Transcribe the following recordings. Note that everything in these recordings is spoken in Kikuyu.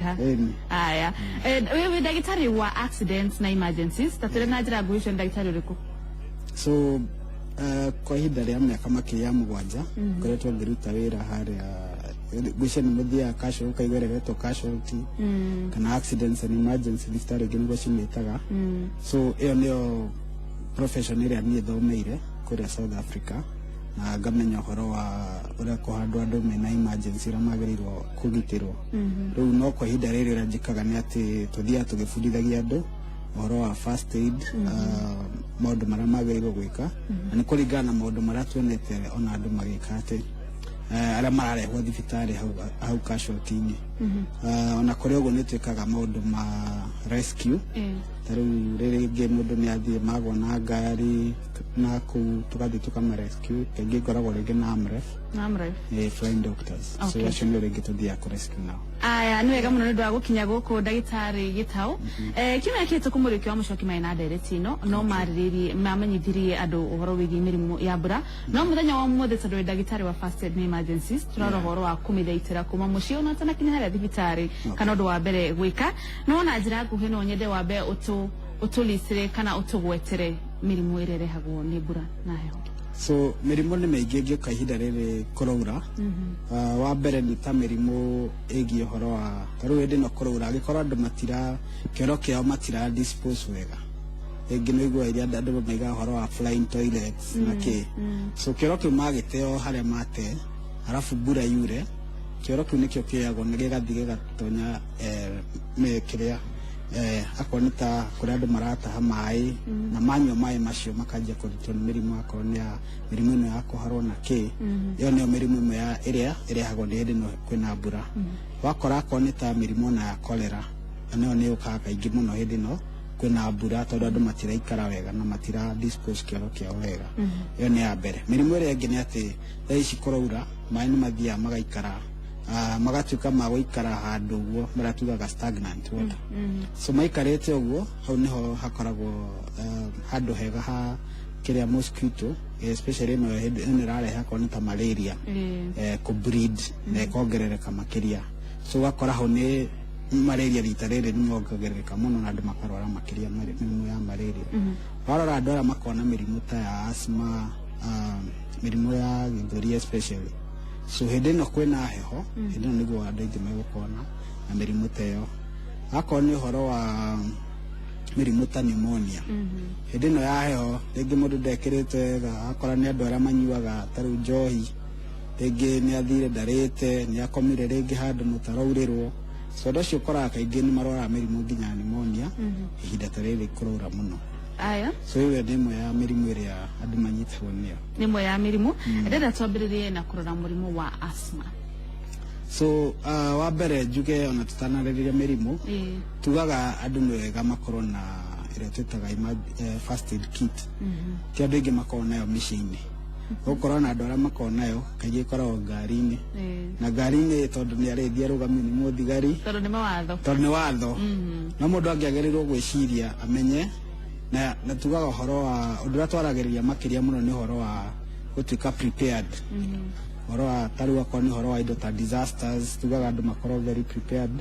Ha. Ĩni. Aya. Wĩ ndagĩtarĩ wa accidents na emergencies, ta twĩre na njĩra nguhĩ, ũcio nĩ ndagĩtarĩ ũrĩkũ? So kwa ihinda rĩa mĩaka makĩria ya 7 ngoretwo ngĩruta wĩra harĩa. Ngwĩciria nĩ mũthiaga casual, ũkaigua ĩrĩa ĩretwo casualty kana accidents and emergency, thibitarĩ ingĩ nĩguo cimĩtaga. So ĩyo nĩyo profession ĩrĩa niĩ thomeire kũrĩa South Africa, na ngamenya ũhoro wa ũrĩa kũhandwo andũ mena emergency, ũrĩa magĩrĩirwo kũgitĩrwo. Rĩu no kwa ihinda rĩrĩ, ũrĩa njĩkaga nĩ atĩ tũthiaga tũgĩbundithagia andũ ũhoro wa first aid, maũndũ marĩa magĩrĩirwo gwĩka, na nĩ kũringana na maũndũ marĩa tuonete ona andũ magĩka atĩ arĩa mararehwo thibitarĩ hau, hau casualty-inĩ. Ona kũrĩ ũguo, nĩ twĩkaga maũndũ ma rescue. Ta rĩu rĩngĩ mũndũ nĩ athiĩ magwa na ngari na kũu, tũgathiĩ tũkama rescue. Kaingĩ ngoragwo rĩngĩ na AMREF. Na AMREF. Flying doctors. So acio nĩo rĩngĩ tũthiaga kũ rescue nao. Aya, nĩ wega mũno nĩ ũndũ wa gũkinya gũkũ, ndagĩtarĩ Gĩtaũ. Kiumia kĩhĩtũku Mũrĩki wa Mũcoki marĩ na ndereti ĩno, no marĩrĩirie, mamenyithirie andũ ũhoro wĩgiĩ mĩrimũ ya mbura. No mũthenya wa ũmũthĩ, tondũ wĩ ndagĩtarĩ wa first aid na emergencies, tũrarora ũhoro wa kũmĩthaitĩra kuma mũciĩ ona ũtanakinya harĩa thibitarĩ, kana ũndũ wa mbere gwĩka. No na njĩra nguhĩ, no nyende wambe ũtũlicĩre kana ũtũgwetere mĩrimũ ĩrĩa ĩrehagwo nĩ mbura na heho. So mĩrimũ nĩ mĩingĩ ĩngĩũka ihinda rĩrĩ kũraura. Wa mbere nĩ ta mĩrimũ ĩgiĩ ũhoro wa ta rĩu hĩndĩ ĩno kũraura, angĩkorwo andũ matira kĩoro kĩao, matira dispose wega. Rĩngĩ nĩ ũiguaga iria andũ maigaga ũhoro wa flying toilets na kĩ. So kĩoro kĩu magĩteo harĩa mate, arabu mbura yure, kĩoro kĩu nĩkĩo kĩoyagwo na gĩgathiĩ gĩgatonya kĩrĩa akorwo nĩ ta kũrĩa andũ marataha maĩ, na manyua maĩ macio makanjia kũrutwo nĩ mĩrimũ, akorwo nĩ ya mĩrimũ ĩno ya kũharwo na kĩ. Ĩyo nĩyo mĩrimũ ĩmwe ya ĩrĩa ĩrehagwo nĩ hĩndĩ ĩno kwĩna mbura. Wakora akorwo nĩ ta mĩrimũ ona ya cholera, nayo nĩ yũkaga kaingĩ mũno hĩndĩ ĩno kwĩna mbura, tondũ andũ matiraikara wega na matira dispose kĩoro kĩao wega. Ĩyo nĩ ya mbere. Mĩrimũ ĩrĩa ĩngĩ nĩ atĩ thaa ici kũraura, maĩ nĩ mathiaga magaikara, magatuĩka ma gũikara handũ ũguo marĩa tugaga stagnant water. So maikarĩte ũguo, hau nĩho hakoragwo handũ hega ha kĩrĩa mosquito, especially ĩno hĩndĩ ĩno ĩrarehe akorwo nĩ ta malaria, kũ breed na ĩkongerereka makĩria. So ũgakora hau nĩ malaria rita rĩrĩ nĩ mongerereka mũno na andũ makarwara makĩria mĩrimũ ya malaria. Warora andũ arĩa makoragwo na mĩrimũ ta ya asthma, mĩrimũ ya gĩthũri especially, so hĩndĩ ĩno kwĩna heho, hĩndĩ ĩno nĩguo andũ aingĩ megũkorwo na mĩrimũ ta ĩyo. Akorwo nĩ ũhoro wa mĩrimũ ta pneumonia, hĩndĩ ĩno ya heho rĩngĩ mũndũ ndekĩrĩte wega, akora nĩ andũ arĩa manyuaga ta rĩu njohi, rĩngĩ nĩ athire ndarĩte, nĩ akomire rĩngĩ handũ mũtaraurĩrwo. So andũ acio ũkoraga kaingĩ nĩ marwaraga mĩrimũ nginya ya pneumonia ihinda ta rĩrĩ kũraura mũno. Aya. So ĩyo nĩ ĩmwe ya mĩrimũ ĩrĩa andũ manyitagwo nĩyo. Nĩ ĩmwe ya mĩrimũ. Ndĩrenda twambĩrĩrie na kũrora mũrimũ wa asthma. So wa mbere njuge, ona tũtanarĩrĩria mĩrimũ, tugaga andũ nĩ wega makorwo na ĩrĩa twĩtaga first aid kit. Ti andũ aingĩ makoragwo nayo mĩciĩ-inĩ. Ũgũkorwo na andũ arĩa makoragwo nayo, kaingĩ ĩkoragwo ngari-inĩ, na ngari-inĩ tondũ nĩ arĩthiĩ arũgamio nĩ mũthigari. Tondũ nĩ mawatho. Tondũ nĩ watho. No mũndũ angĩagĩrĩirwo gwĩciria amenye na tugaga ũhoro wa ũndũ ũrĩa twaragĩrĩria makĩria mũno nĩ ũhoro wa gũtuĩka prepared, ũhoro wa ta rĩu akorwo nĩ ũhoro wa indo ta disasters, tugaga andũ makorwo very prepared.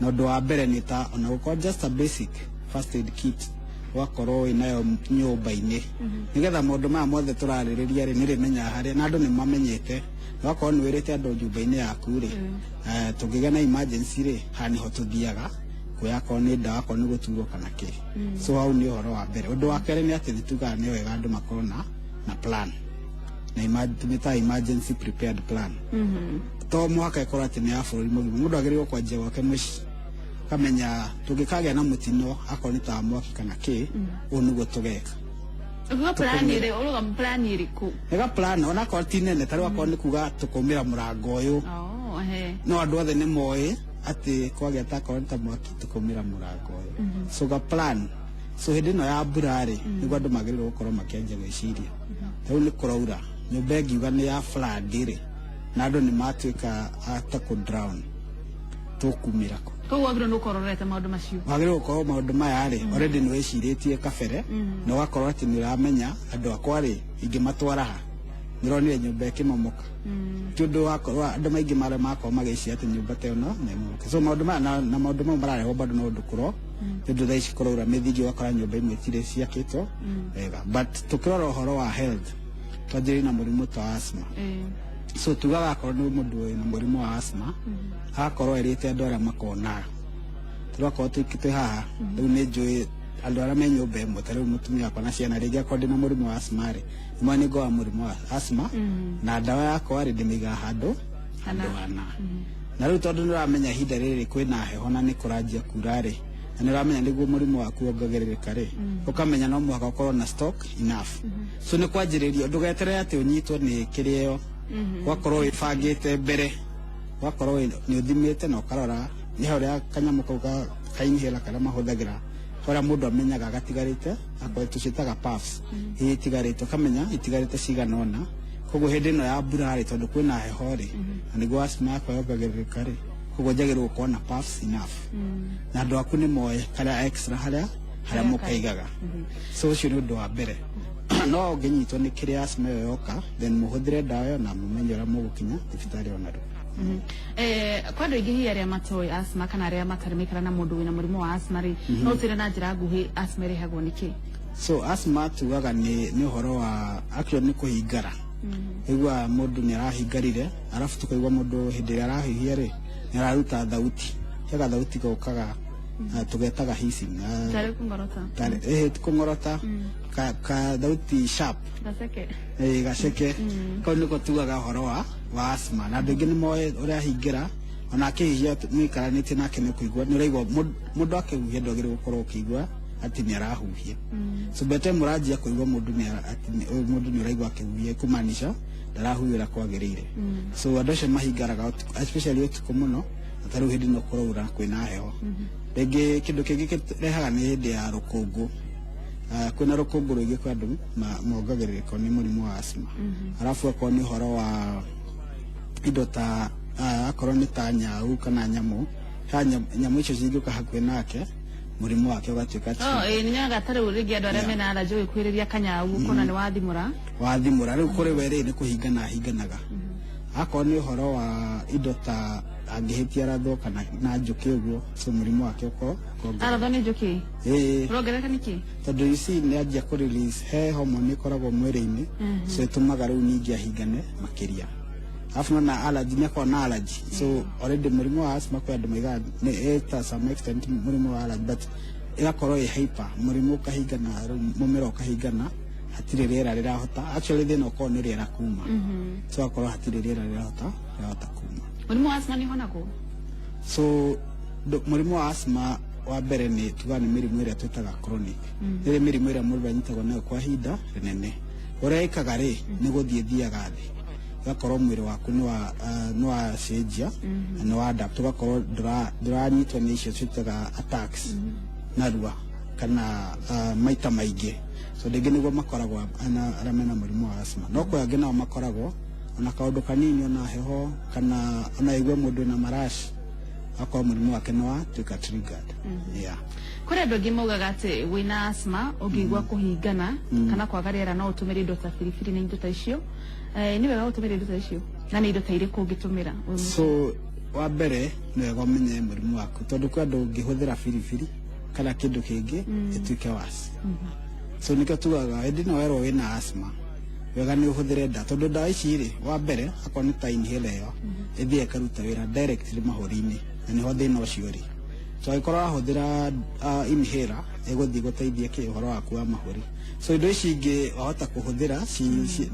Na ũndũ wa mbere nĩ ta ona gũkorwo just a basic first aid kit, ũgakorwo wĩ nayo nyũmba-inĩ, nĩgetha maũndũ maya mothe tũrarĩrĩria rĩ, nĩ rĩmenyaga harĩa na andũ nĩ mamenyete. Wakorwo nĩ wĩrĩte andũ nyũmba-inĩ yaku rĩ, tũngĩgĩa na emergency rĩ, haha nĩho tũthiaga kuoya akorwo nĩ ndawa, akorwo nĩ gũturwo kana kĩ. So hau nĩ ũhoro wa mbere. Ũndũ wa kerĩ nĩ atĩ nĩ tugaga nĩ wega andũ makorwo na plan na tũmĩtaga emergency prepared plan. To mũhaka ĩkorwo atĩ nĩ ya bũrũri mũgima. Mũndũ agĩrĩirwo kwanjia gwake mũciĩ, kamenya tũngĩkagĩa na mũtino, akorwo nĩ ta mwaki kana kĩ, ũũ nĩguo tũgeka. Ũkiuga plan ĩrĩ, ũrauga plan ĩrĩkũ? Nĩga plan onakorwo ti nene, ta rĩu akorwo nĩ kuga tũkaumĩra mũrango ũyũ. Oh, he. No andũ othe nĩ moĩ atĩ kwagĩa ta akorwo nĩ ta mwaki, tũkaumĩra mũrango ũyũ. So ga plan. So hĩndĩ ĩno ya mbura rĩ, nĩguo andũ magĩrĩirwo gũkorwo makĩanjia gwĩciria. Ta rĩu nĩ kũraura, nyũmba ĩngiuga nĩ ya flood rĩ, na andũ nĩ matuĩka a ta kũ drown, tũkumĩra kũ? Koguo wagĩrĩirwo nĩ gũkorwo ũrorete maũndũ macio. Wagĩrĩirwo gũkorwo maũndũ maya rĩ, already nĩ wĩcirĩtie kabere, na ũgakorwo atĩ nĩ ũramenya andũ akwa rĩ, ingĩmatwara ha. Nĩũronire nyũmba ĩkĩmomoka. Ti ũndũ wakorwo andũ maingĩ marĩa makorwo magĩciria atĩ nyũmba ta ĩyo no ĩmomoke. So maũndũ maya na maũndũ mau mararehwo bado no ũndũ kũro nĩ ũndũ thaa ici kũraura mĩthingi, ũgakora nyũmba imwe itirĩ ciakĩtwo wega. But tũkĩrora ũhoro wa health, twanjĩrĩrie na mũrimũ ta wa asthma. So tugaga akorwo nĩ mũndũ wĩna mũrimũ wa asthma, agakorwo erĩte andũ arĩa makoragwo nayo. Tũrakorwo twĩ haha rĩu, nĩ njũĩ andũ arĩa me nyũmba ĩmwe, ta rĩu mũtumia wakwa na ciana, rĩngĩ akorwo ndĩna mũrimũ wa asthma rĩ, nĩmo nĩ ngoragwo mũrimũ wa asthma na ndawa yakwa rĩ, ndĩmĩigaga handũ handũ hana. Na rĩu tondũ nĩ ũramenya ihinda rĩrĩ kwĩna heho na nĩ kũranjia kura rĩ, na nĩ ũramenya nĩguo mũrimũ waku wongagĩrĩrĩka rĩ, ũkamenya no mũhaka ũkorwo na stock enough. So nĩ kwanjĩrĩria, ndũgeterere atĩ ũnyitwo nĩ kĩrĩa ĩyo, ũgakorwo wĩbangĩte mbere, ũgakorwo nĩ ũthimĩte na ũkarora nĩ harĩa kanyamũ kau ka inhaler karĩa mahũthagĩra, harĩa mũndũ amenyaga gatigarĩte, akorwo tũciĩtaga puffs iria itigarĩte, ũkamenya itigarĩte cigana ũna. Koguo hĩndĩ ĩno ya mbura rĩ, tondũ kwĩna heho rĩ, na nĩguo asthma yakwa yongagĩrĩrĩka rĩ, koguo njagĩrĩirwo gũkorwo na puffs enough, na andũ aku nĩ moĩ karĩa extra harĩa harĩa mũkaigaga. So ũcio nĩ ũndũ wa mbere. No ũngĩnyitwo nĩ kĩrĩa asthma ĩyo yoka, then mũhũthĩre ndawa ĩyo na mũmenye ũrĩa mũgũkinya thibitarĩ o narua. Kwa andũ aingĩ hihi arĩa matoĩ asthma kana arĩa matarĩ maikara na mũndũ wĩna mũrimũ wa asthma rĩ, no ũtwĩre na njĩra nguhĩ asthma ĩrehagwo nĩ kĩ? So asthma tugaga nĩ ũhoro wa actually nĩ kũhingara. Iguaga mũndũ nĩ arahingarire, arabu tũkaigua mũndũ hĩndĩ ĩrĩa arahuhia rĩ, nĩ araruta thauti, he gathauti gokaga, tũgetaga hissing. Tarĩ kũng'orota? Ĩhĩ, ti kũng'orota, ka thauti sharp. Gaceke. Ĩĩ, gaceke kau nĩko tugaga ũhoro wa asthma. Na andũ aingĩ nĩ moĩ ũrĩa ahingĩra, ona akĩhuhia mũikaranĩtie nake nĩ ũkũigua, nĩ ũraigua mũndũ akĩhuhia, ndwagĩrĩirwo gũkorwo ũkĩigua atĩ nĩ arahuhia. So by the time ũranjia kũigua mũndũ nĩ atĩ ũyũ mũndũ nĩ ũraigua akĩhuhia, kumaanisha ndarahuhia ũrĩa kwagĩrĩire. So andũ acio mahingaraga ũtukũ, especially ũtukũ mũno, na ta rĩu hĩndĩ ĩno kũraura, kwĩna heho. Rĩngĩ kĩndũ kĩngĩ kĩrehaga nĩ hĩndĩ ya rũkũngũ. Kwĩna rũkũngũ rũingĩ, kwĩ andũ mongagĩrĩrĩkwo nĩ mũrimũ wa asthma. Arabu akorwo nĩ ũhoro wa indo ta akorwo nĩ ta nyau kana nyamũ, ha nyamũ icio cingĩũka hakuhĩ nake, mũrimũ wake ũgatuĩka Oh, ĩĩ, nĩ nyonaga ta rĩu rĩngĩ andũ arĩa mena allergy ũgĩkuhĩrĩria kanyau ũkona nĩ wathimũra. Wathimũra rĩu kũrĩ we rĩ, nĩ kũhingana ahinganaga. Akorwo nĩ ũhoro wa indo ta angĩhĩtia rathwo kana na njũkĩ ũguo, so mũrimũ wake ũkorwo ũkongerereka. Arathwo nĩ njũkĩ? Ĩĩ. Ũrongerereka nĩkĩ? Tondũ you see nĩ anjia kũ release he hormone ĩkoragwo mwĩrĩ-inĩ, so ĩtũmaga rĩu ningĩ ahingane makĩria. Alafu nona allergy, nĩ akoragwo na allergy. So already mũrimũ wa asthma kwĩ andũ maigaga nĩ ĩ to some extent mũrimũ wa allergy, but ĩgakorwo ĩ hyper, mũrimũ ũkahingana, rĩu mũmera ũkahingana, hatirĩ rĩera rĩrahota. Actually thĩna ũkorwo nĩ rĩera kuma, so akorwo hatirĩ rĩera rĩrahota kuma. Mũrimũ wa asthma nĩ ũhonagwo? So mũrimũ wa asthma wa mbere nĩ tugaga nĩ mĩrimũ ĩrĩa twĩtaga chronic, nĩ mĩrimũ ĩrĩa mũndũ anyitagwo nayo kwa ihinda rĩnene. Ũrĩa ĩkaga rĩ, nĩ gũthiĩ thiaga thĩ, ũgakorwo mwĩrĩ waku nĩ wacenjia na nĩ wa adapt, ũgakorwo ndũranyitwo nĩ icio twĩtaga attacks narua kana maita maingĩ. So rĩngĩ nĩguo makoragwo arĩa mena mũrimũ wa asthma. No kwĩ angĩ nao makoragwo ona kaũndũ kanini, ona heho kana ona igue mũndũ wĩna marash, akorwo mũrimũ wake nĩ watuĩka triggered, yeah. Kũrĩ andũ aingĩ maugaga atĩ wĩna asthma ũngĩigua kũhingana kana kwaga rĩera no ũtũmĩre indo ta biribiri na indo ta icio. Nĩ wega gũtũmĩra indo ta icio, na nĩ indo ta irĩkũ ũngĩtũmĩra? So wa mbere nĩ wega ũmenye mũrimũ waku, tondũ kwĩ andũ ũngĩhũthĩra biribiri kana kĩndũ kĩngĩ ĩtuĩke worse. So nĩkĩo tugaga hĩndĩ ĩno werwo wĩna asthma, wega nĩ ũhũthĩre ndawa, tondũ ndawa ici rĩ, wa mbere akorwo nĩ ta inhaler ĩyo ĩthiĩ ĩkaruta wĩra directly mahũri-inĩ, na nĩho thĩna ũcio ũrĩ. So angĩkorwo wahũthĩra inhaler, ĩgũthiĩ gũteithia kĩ ũhoro waku wa mahũri. So indo ici ingĩ wahota kũhũthĩra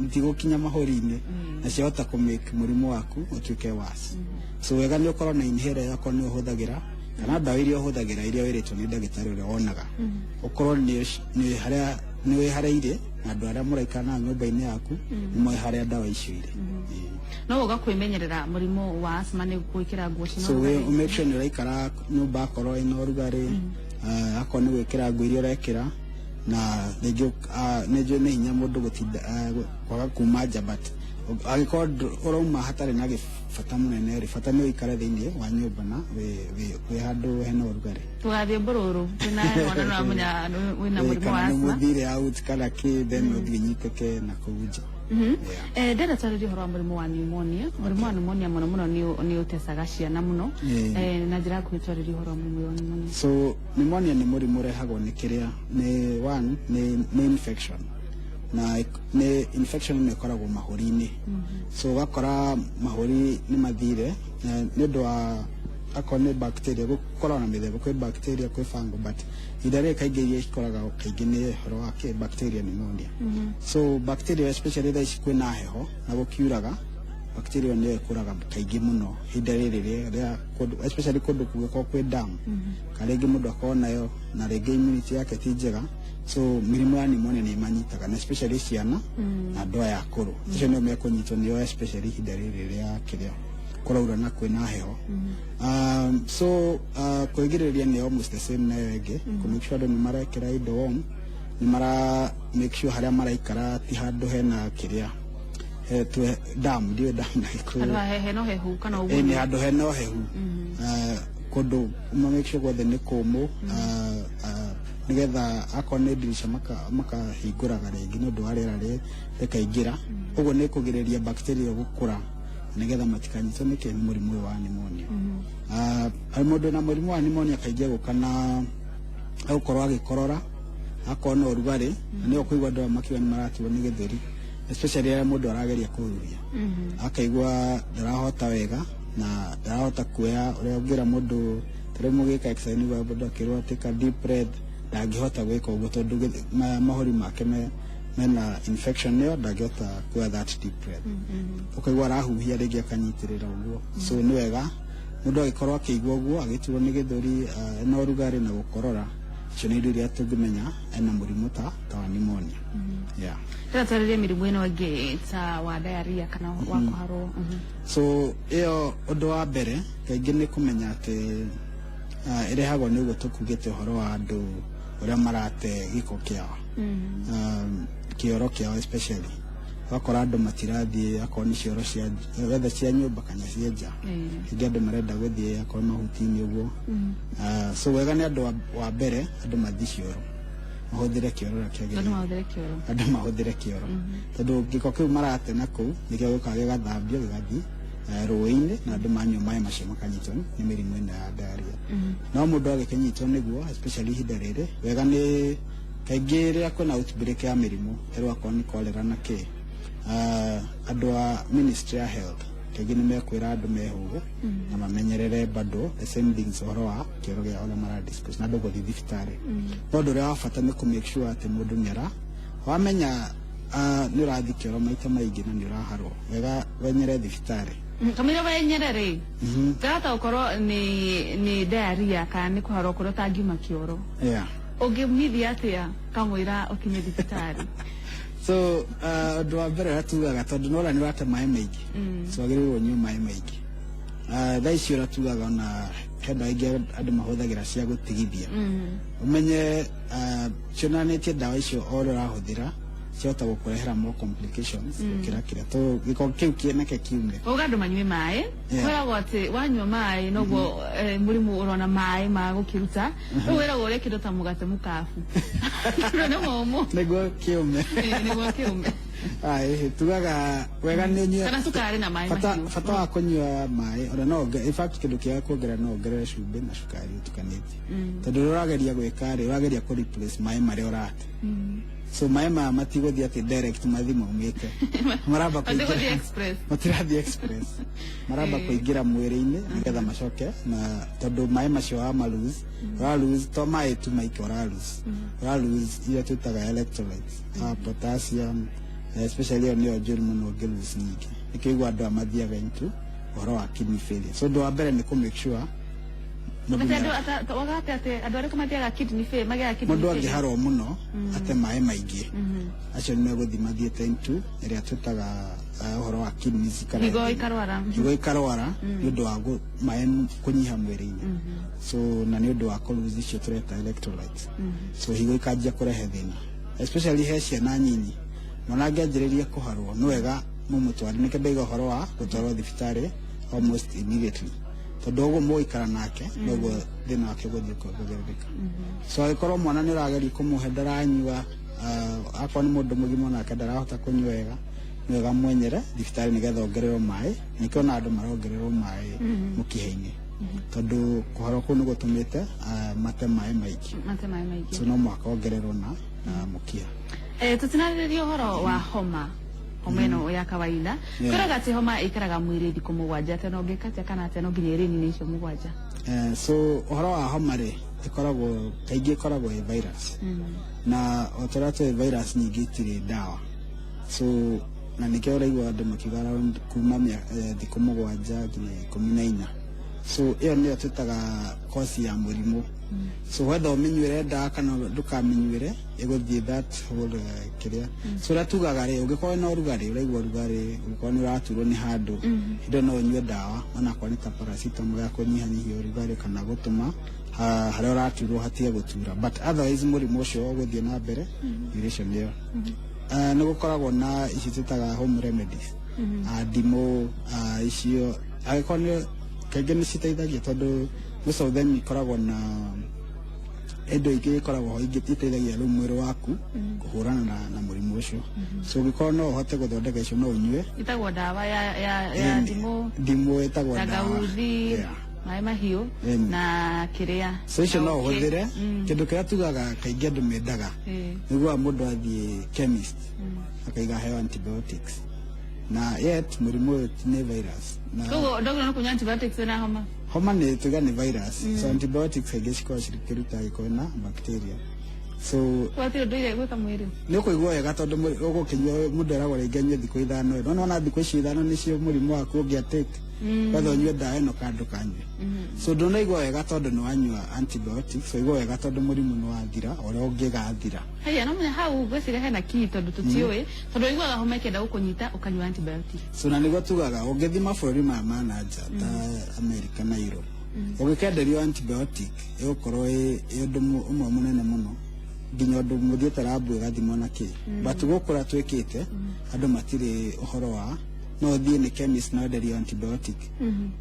itigũkinya mahũri-inĩ na ciahota kũ make mũrimũ waku ũtuĩke worse. So wega nĩ ũkorwo na inhaler ĩyo akorwo nĩ ũhũthagĩra, kana ndawa iria ũhũthagĩra iria wĩrĩtwo nĩ ndagĩtarĩ ũrĩa wonaga, ũkorwo nĩ harĩa nĩ wĩ harĩa irĩ, na andũ arĩa mũraikara nao nyũmba-inĩ yaku nĩ moĩ harĩa ndawa icio irĩ. Ĩĩ. No uga kwĩmenyerera mũrimũ wa asthma nĩ gwĩkĩra nguo cina So ũrugarĩ. Make sure nĩ ũraikara nyũmba akorwo ĩna ũrugarĩ, akorwo nĩ gwĩkĩra nguo iria ũrekĩra, na rĩngĩ nĩ njũĩ nĩ hinya mũndũ gũtinda kwaga kuma nja, but angĩkorwo ũrauma hatarĩ na bata mũnene rĩ, bata nĩ ũikare thĩinĩ wa nyũmba na wĩ handũ hena ũrugarĩ. Tũgathiĩ mbũrũrũ wĩna heho na nĩũramenya wĩna mũrimũ wa kana nĩ asthma. Mũthire out kana kĩ, then ũthiĩ nyitĩke na kũu nja. Yeah. Ndĩrenda twarĩrie ũhoro wa mũrimũ wa pneumonia. Mũrimũ wa pneumonia mũno mũno nĩ ũtecaga ciana mũno. Na njĩra nguhĩ twarĩrie ũhoro wa mũrimũ wa pneumonia. So pneumonia nĩ mũrimũ ũrehagwo nĩ kĩrĩa nĩ one nĩ infection, na nĩ infection ĩno ĩkoragwo mahũri-inĩ. So ũgakora mahũri nĩ mathire nĩ ũndũ wa akorwo nĩ bacteria. Gũkoragwo na mĩthemba, kwĩ bacteria, kwĩ fungal, but ihinda rĩrĩ kaingĩ iria ikoraga kaingĩ nĩ ũhoro wa kĩ bacteria pneumonia. So bacteria, especially thaa ici kwĩna heho na gũkiuraga, bacteria nĩyo ĩkũraga kaingĩ mũno ihinda rĩrĩ rĩa kũndũ, especially kũndũ kũngĩkorwo kwĩ dam, kana rĩngĩ mũndũ akorwo nayo na rĩngĩ immunity yake ti njega. So mĩrimũ ya pneumonia nĩ ĩmanyitaga, na especially ciana na andũ aya akũrũ. Acio nĩo mekũnyitwo nĩo, especially ihinda rĩrĩ rĩa kĩrĩa kũraura na kwĩna heho. So kwĩgirĩrĩria nĩ almost the same nayo ĩngĩ, kũ make sure andũ nĩ marekĩra indo warm, nĩ mara make sure harĩa maraikara ti handũ hena kĩrĩa he dam, ndiũĩ dam na Gĩkũyũ. Handũ hahehe no hehu kana ũguo? Nĩ handũ hena ũhehu. Kũndũ ma make sure guothe nĩ kũmũ, nĩgetha akorwo nĩ ndirica makahingũraga rĩngĩ nĩ ũndũ wa rĩera rĩkaingĩra. Ũguo nĩ kũgirĩrĩria bacteria gũkũra nĩgetha matikanyitwo nĩ kĩ nĩ mũrimũ ũyũ wa pneumonia. Mũndũ wĩna mũrimũ wa pneumonia kaingĩ egũka na egũkorwo agĩkorora, akorwo na ũrugarĩ, na nĩyo kũigua andũ aya makiuga nĩ maraturwo nĩ gĩthũri, especially rĩrĩa mũndũ arageria kũhuhia, akaigua ndarahota wega na ndarahota kuoya ũrĩa ũngĩra mũndũ. Ta rĩu mũgĩka exercise nĩguo mũndũ akĩrwo take a deep breath, ndangĩhota gwĩka ũguo tondũ mahũri make mena infection ĩyo, ndangĩhota kuoya that deep breath. Ũkaigua arahuhia rĩngĩ akanyitĩrĩra ũguo. So nĩ wega mũndũ agĩkorwo akĩigua ũguo, agĩturwo nĩ gĩthũri, ena ũrugarĩ na gũkorora, icio nĩ indo iria tũngĩmenya ena mũrimũ ta wa pneumonia, yeah. Ndĩrenda twarĩrie mĩrimũ ĩno ĩngĩ ta wa diarrhea kana wa kũharwo. So ĩyo ũndũ wa mbere kaingĩ nĩ kũmenya atĩ ĩrehagwo nĩ ũguo tũkugĩte ũhoro wa andũ ũrĩa marate gĩko kĩao, kĩoro kĩao, especially ũgakora andũ matirathiĩ akorwo nĩ cioro cia wetha cia nyũmba kana cia nja. Hĩndĩ andũ marenda gũthiĩ akorwo mahuti-inĩ ũguo. So wega nĩ andũ wa mbere andũ mathiĩ cioro, mahũthĩre kĩoro ũrĩa Andũ kĩagĩrĩire. Mahũthĩre kĩoro. Andũ mahũthĩre kĩoro tondũ gĩko kĩu marate na kũu nĩkĩo gĩũkaga gĩgathambio gĩgathiĩ rũĩ-inĩ, na andũ manyua maĩ macio makanyitwo nĩ mĩrimũ ĩno ya diarrhea. No mũndũ agĩkĩnyitwo nĩguo, especially ihinda rĩrĩ, wega nĩ kaingĩ rĩrĩa kwĩna outbreak ya mĩrimũ ta rĩu akorwo nĩ cholera na kĩ, andũ a ministry ya health kaingĩ nĩ mekwĩra andũ mehũge na mamenyerere bado the same things, ũhoro wa kĩoro gĩa ũrĩa mara dispose na andũ gũthiĩ thibitarĩ. No ũndũ ũrĩa wa bata nĩ kũ make sure atĩ mũndũ nĩ ara wamenya nĩ ũrathiĩ kĩoro maita maingĩ na nĩ ũraharwo, wega wenyere thibitarĩ. Kamũira wenyere rĩ, ngahota gũkorwo nĩ diarrhea kana nĩ kũharwo kũrĩa ũtangiuma kĩoro, ũngĩmithia atĩa kamũira ũkinye thibitarĩ? So ũndũ wa mbere ũrĩa tugaga, tondũ nora nĩ ũrate maĩ maingĩ, so wagĩrĩirwo ũnyue maĩ maingĩ. Thaa ici ũrĩa tugaga, ona he ndawa ingĩ andũ mahũthagĩra cia gũtigithia, ũmenye cionanĩtie ndawa icio o ũrĩa ũrahũthĩra ciahota gũkũrehera more complications gũkĩra kĩrĩa to gĩko kĩu kĩnake kiume. Uga andũ manyue maĩ. Yeah. Kwĩragwo atĩ wanyua maĩ noguo mũrimũ ũrona maĩ ma gũkĩruta. Rĩu wĩragwo ũrĩe kĩndũ ta mũgate mũkabu tondũ nĩ mũmũ. Nĩguo kĩume. Nĩguo kĩume. Ai, tugaga wega nĩ ũnyue kana cukari na maĩ bata mahiũ. Bata wa kũnyua maĩ, ona no in fact kĩndũ kĩega kuongerera, no ongerere cumbĩ na cukari ũtukanĩtie, tondũ ũrĩa ũrageria gwĩka rĩ, ũrageria kũ replace maĩ marĩa ũrate. So maĩ maya matigũthiĩ atĩ direct mathi maumĩte, maramba Matigũthiĩ kũingĩra express. Matirathiĩ express, maramba kũingĩra mwĩrĩ-inĩ nĩgetha macoke, na tondũ maĩ macio wa lose, ũra lose to maĩ tu maike, ũra lose iria twĩtaga electrolytes, potassium especially, ĩyo nĩyo njũru mũno ũngĩ lose nyingĩ. Nĩkĩo igua andũ aya mathiaga into ũhoro wa kidney failure. So ũndũ wa mbere nĩ kũ make sure mũndũ Atĩ andũ wagate atĩ andũ arĩkũ mathiaga kidney fail, magĩaga kidney mũndũ failure? angĩharwo mũno ate maĩ maingĩ, acio nĩ megũthiĩ mathiĩte into ĩrĩa twĩtaga ũhoro wa kidneys ikarehe Higo thĩna. ikarwara. Higo ikarwara nĩ ũndũ wa maĩ kũnyiha mwĩrĩ-inĩ, so na nĩ ũndũ wa kũ lose icio tũreta electrolytes. So higo ikanjia kũrehe thĩna, especially he ciana nyinyi. Mwana angĩanjĩrĩria kũharwo, nĩ wega mũmũtware. Nĩkĩo ndaiga ũhoro wa gũtwarwo thibitarĩ almost immediately, tondũ ũguo mũgũikara nake noguo thĩna wake ũgũthiĩ kuongerereka. So angĩkorwo mwana nĩ ũrageria kũmũhe ndaranyua, akorwo nĩ mũndũ mũgima onake ndarahota kũnyua wega, Nĩ wega mwenyere thibitarĩ nĩgetha ongererwo maĩ. Nĩkĩo ona andũ marongererwo maĩ mũkiha-inĩ, tondũ kũharwo kũu nĩ gũtũmĩte mate maĩ maingĩ. Mate maĩ maingĩ. So no mũhaka ongererwo na mũkiha. Tũtinarĩrĩria ũhoro wa homa, homa ĩno ya kawaida. Kwĩraga atĩ homa ĩikaraga mwĩrĩ thikũ 7, atĩ ona ũngĩka atĩa kana atĩa, no nginya ĩrĩnine icio 7. So ũhoro wa homa rĩ, ĩkoragwo kaingĩ ĩkoragwo ĩ virus, na o ta ũrĩa tũĩ, virus nyingĩ itirĩ ndawa. So na nĩkĩo ũraigua andũ makiuga around kuma thikũ 7 nginya 14. So ĩyo nĩyo twĩtaga kosi ya mũrimũ. So whether ũmĩnyuĩre ndawa kana ndũkamĩnyuĩre, ĩgũthiĩ that whole kĩrĩa. So ũrĩa tugaga rĩ, ũngĩkorwo na ũrugarĩ, ũraigua ũrugarĩ, ũngĩkorwo nĩ ũraturwo nĩ handũ, hĩndĩ ĩyo no ũnyue ndawa, onakorwo nĩ ta paracetamol ya kũnyihanyihia ũrugarĩ kana gũtũma harĩa ũraturwo hatige gũtura, but otherwise mũrimũ ũcio ũgũthiĩ na mbere duration ĩyo. Nĩ gũkoragwo na ici twĩtaga home remedies, ndimũ, icio angĩkorwo nĩ kaingĩ nĩ citeithagia, tondũ most of them ikoragwo na indo ingĩ ikoragwo ho ingĩ iteithagia rĩu mwĩrĩ waku kũhũrana na mũrimũ ũcio. So ũngĩkorwo no ũhote gũthondeka icio, no ũnyue. Ĩtagwo ndawa ya ndimũ. Ndimũ ĩtagwo ndawa. Tangawithi, maĩ mahiũ na kĩrĩa. So icio na no ũkĩ. ũhũthĩre. Kĩndũ kĩrĩa tugaga kaingĩ andũ mendaga, nĩguo mũndũ athiĩ chemist akaiga heo antibiotics, na yet mũrimũ ũyũ nĩ virus na Koguo ndagĩrĩirwo nĩ kũnyua antibiotics wĩna homa? Homa nĩ tuga nĩ virus, so antibiotics kaingĩ cikoragwo cikĩruta gĩkorwo na bacteria, so Gwatirĩ ũndũ ire gwĩka mwĩrĩ. Nĩ ũkũigua wega, tondũ ũgũkĩnyua, mũndũ eragwo rĩngĩ anyue thikũ 5, no nĩwona thikũ icio 5 nĩcio mũrimũ waku ũngĩatake, wetha ũnyue ndawa ĩno kana ndũkanyue. So ndũnaigua wega tondũ nĩ wanyua antibiotics, waigua wega tondũ mũrimũ nĩ wathira ũrĩa ũngĩgathira. Haya, no mũnya hau ngwĩciria hena key, tondũ tũtiũĩ, tondũ ũiguaga homa ĩkĩenda gũkũnyita ũkanyua antibiotic. So na nĩguo tugaga ũngĩthiĩ mabũrũri maya ma na nja ta America na Europe, ũngĩkenderio antibiotic ĩgũkorwo ĩ ũndũ ũmwe mũnene mũno, nginya ũndũ mũthiĩte rambu ĩgathimwo na kĩ. But gũkũ ũrĩa twĩkĩte, andũ matirĩ ũhoro wa no ũthiĩ nĩ chemist na wenderio antibiotic,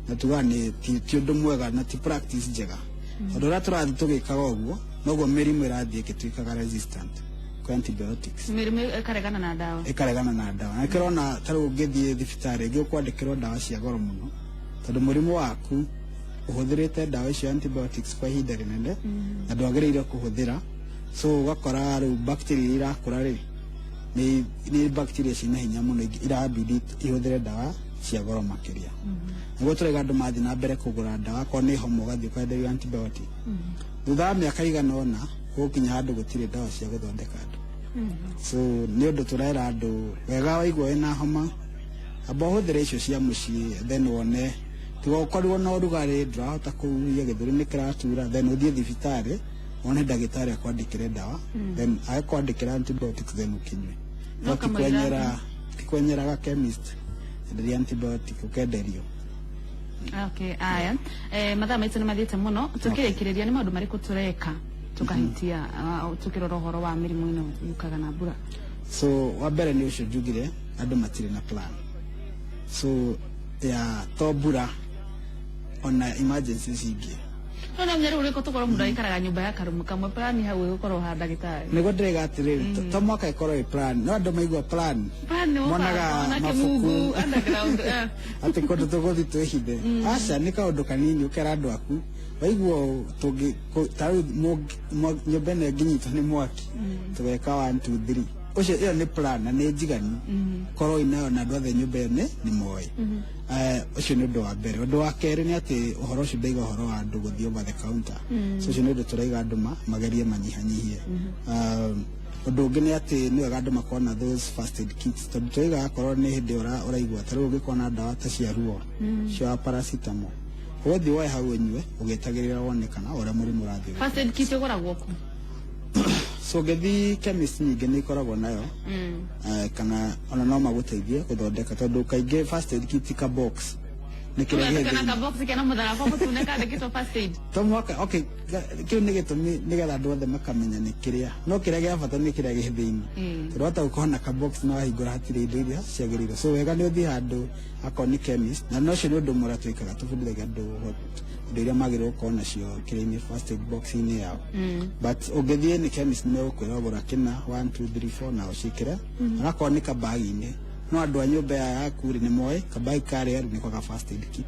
na tugaga nĩ ti ũndũ mwega na ti practice njega, tondũ ũrĩa tũrathiĩ tũgĩkaga ũguo, noguo mĩrimũ ĩrathiĩ ĩgĩtuĩkaga resistant kwĩ antibiotics. Mĩrimũ ĩkaregana na ndawa. Ĩkaregana na ndawa. Na kĩrona ta rĩu ũngĩthiĩ thibitarĩ ĩngĩ ũkwandĩkĩrwo ndawa cia goro mũno, tondũ mũrimũ waku ũhũthĩrĩte ndawa icio antibiotics kwa ihinda rĩnene na ndwagĩrĩire kũhũthĩra. So ũgakora rĩu bacteria iria irakũra rĩ, nĩ bacteria ciĩna hinya mũno, irabidi ihũthĩre ndawa cia goro makĩria. Nĩguo tũraiga andũ mathiĩ na mbere kũgũra ndawa, akorwo nĩ homa ũgathiĩ ũkenderio antibiotic, thutha wa mĩaka igana ũna gũkinya handũ gũtirĩ ndawa cia gũthondeka andũ. So nĩ ũndũ tũrera andũ wega, waigua wĩna homa, amba ũhũthĩre icio cia mũciĩ, then wone tiga ũkorirwo na ũrugarĩ, ndũrahota kũhuhia, gĩthũri nĩ kĩratura, then ũthiĩ thibitarĩ wone ndagĩtarĩ akwandĩkĩre ndawa, then agĩkwandĩkĩra antibiotics, then ũkĩnyue. No no ti kamũira- kwenyera, ti kwenyeraga chemist enderia antibiotic ũkenderio. Okay, aya, mathaa maitũ nĩ mathiĩte mũno. Tũkĩrĩkĩrĩria, nĩ maũndũ marĩkũ tũreka tũkahitia, tukĩrora ũhoro wa mĩrimũ ĩno yũkaga na mbura? So wa mbere nĩ ũcio njugire, andũ matirĩ na plan. So ya to mbura, ona emergencies ingĩ. No no rĩu rĩko tũkorwo mũndũ aikaraga nyũmba ya karumu kamwe, plan hau ĩgũkorwo ha ndagĩtarĩ? Nĩguo ndĩraiga atĩrĩrĩ, to mwaka ĩkorwo ĩ plan, no andũ maigua plan Plan nĩ monaga ona mabuku. kĩmungu underground. Atĩ kũndũ tũgũthiĩ twĩhithe. Aca, nĩ kaũndũ kanini ũkera andũ aku, waigua tũngĩ ta rĩu nyũmba ĩno ĩngĩnyitwo nĩ mwaki tũgeka 1 2 3, ũcio ĩyo nĩ plan na nĩ njiganu, korwo inayo na andũ othe nyũmba ĩyo nĩ moĩ. Ũcio nĩ ũndũ wa mbere. Ũndũ wa kerĩ nĩ atĩ ũhoro ũcio ndaiga ũhoro wa andũ gũthiĩ over the counter, so ũcio nĩ ũndũ tũraiga andũ magerie manyihanyihie. Ũndũ ũngĩ nĩ atĩ nĩ wega andũ makorwo na those first aid kits, tondũ tũraiga akorwo nĩ hĩndĩ ũraigua ta rĩu ũngĩkorwo na ndawa ta cia ruo cia paracetamol, ũgũthiĩ woe hau ũnyue ũgĩtagĩrĩra wone kana ũrĩa mũrimũ ũrathiĩ. First aid kit ĩgũragwo kũ? So ũngĩthiĩ chemist nyingĩ nĩ ikoragwo nayo, kana ona no magũteithie gũthondeka, tondũ kaingĩ first aid kit ka box nĩ kĩrĩa gĩ kana thĩinĩ. Ka box kena mũtharaba mũtune kandĩkĩtwo first aid. To mwaka, okay, kĩu nĩ gĩtũmi nĩgetha andũ othe makamenya nĩ kĩrĩa, no kĩrĩa gĩa bata nĩ kĩrĩa gĩ thĩinĩ, tondũ hata gũkorwo na ka box no wahingũra hatirĩ indo iria ciagĩrĩire. So wega nĩ ũthiĩ handũ akorwo nĩ chemist, na no ũcio nĩ ũndũ ũmwe ũrĩa twĩkaga, tũbundithagia andũ indo iria magĩrĩirwo gũkorwo nacio kĩrĩa-inĩ first aid box-inĩ yao. But ũngĩthiĩ nĩ chemist nĩ megũkwĩra ũgũra kĩna 1 2 3 4 na ũciĩkĩre, onakorwo nĩ kabagi-inĩ. No andũ a nyũmba yaku rĩ, nĩ moĩ kabagi karĩa rĩ, nĩko ga first aid kit.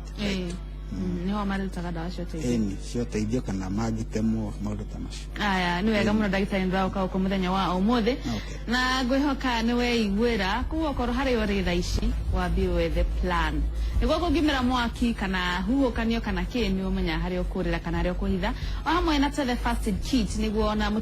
Nĩho marutaga ndawa cia ũteithio. Ĩni, cia ũteithio kana mangĩtemwo, maũndũ ta macio. Aya, nĩ wega mũno, ndagĩtarĩ, nĩndĩraũka gũkũ mũthenya wa ũmũthĩ. Na ngwĩhoka nĩ weiguĩra. Koguo okorwo harĩa ũrĩ thaa ici, wambie wethe plan nĩguo kũngĩmĩra mwaki kana huhũkanio kana kĩ, nĩ ũmenya harĩa ũkũrĩra kana harĩa ũkũhitha, o hamwe na tethe first aid kit nĩguo ona mũtino.